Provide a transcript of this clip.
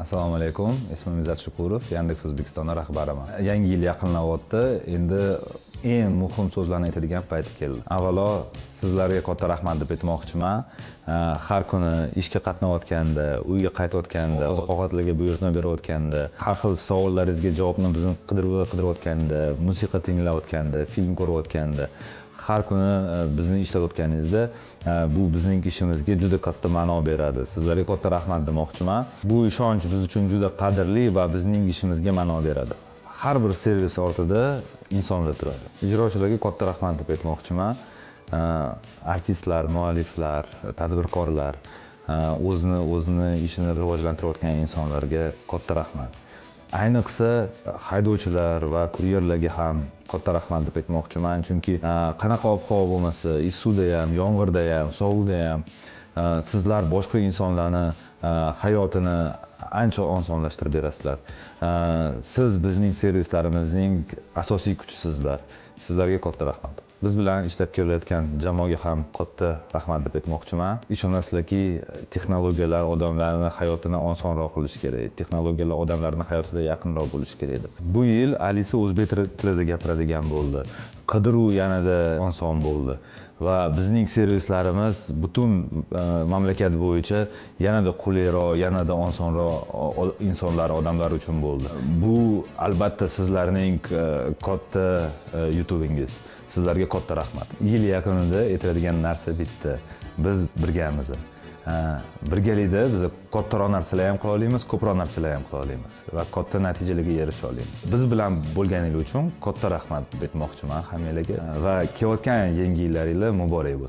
Assalomu alaykum, ismim Izzat Shukurov, Yandeks O'zbekistoni rahbariman. Yangi yil yaqinlayapti, endi eng muhim so'zlarni aytadigan payti keldi. Avvalo, sizlarga katta rahmat deb aytmoqchiman. Har kuni ishga qatnayotganda, uyga qaytayotganda, oziq ovqatlarga buyurtma berayotganda, har xil savollaringizga javobni bizni qidirayotganda, musiqa tinglayotganda, film ko'rayotganda, har kuni bizni ishlatayotganingizda, bu bizning ishimizga juda katta ma'no beradi. Sizlarga katta rahmat demoqchiman. Bu ishonch biz uchun juda qadrli va bizning ishimizga ma'no beradi. Har bir servis ortida insonlar turadi. Ijrochilarga katta rahmat deb aytmoqchiman. Artistlar, mualliflar, tadbirkorlar, o'zini ishini rivojlantirayotgan insonlarga katta rahmat. Ayniqsa, haydovchilar va kuryerlarga ham katta rahmat deb aytmoqchiman, chunki qanaqa ob havo bo'lmasa, issiqda ham, yomg'irda ham, sovuqda ham sizlar boshqa insonlarni hayotini ancha osonlashtirib berasizlar. Siz bizning servislarimizning asosiy kuchisizlar. Sizlarga katta rahmat. Biz bilan ishlab kelayotgan jamoaga ham katta rahmat deb aytmoqchiman. Ishonasizlarki, texnologiyalar odamlarni hayotini osonroq qilishi kerak, texnologiyalar odamlarni hayotida yaqinroq bo'lishi kerak deb. Bu yil Alisa o'zbek tilida gapiradigan bo'ldi, qidiruv yanada oson bo'ldi va bizning servislarimiz butun mamlakat bo'yicha yanada qulayroq, yanada osonroq insonlar, odamlar uchun bo'ldi. Bu, albatta, sizlarning katta yutug'ingiz. Sizlarga katta rahmat. Yil yakunida aytiladigan narsa bitta: biz birgamiz. Birgalikda biz kattaroq narsalar ham qila olamiz, ko'proq narsalar ham qila olamiz va katta natijalarga erisha olamiz. Biz bilan bo'lganingiz uchun katta rahmat deb aytmoqchiman hammanglarga va kelayotgan yangi yillaringlar muborak bo'lsin.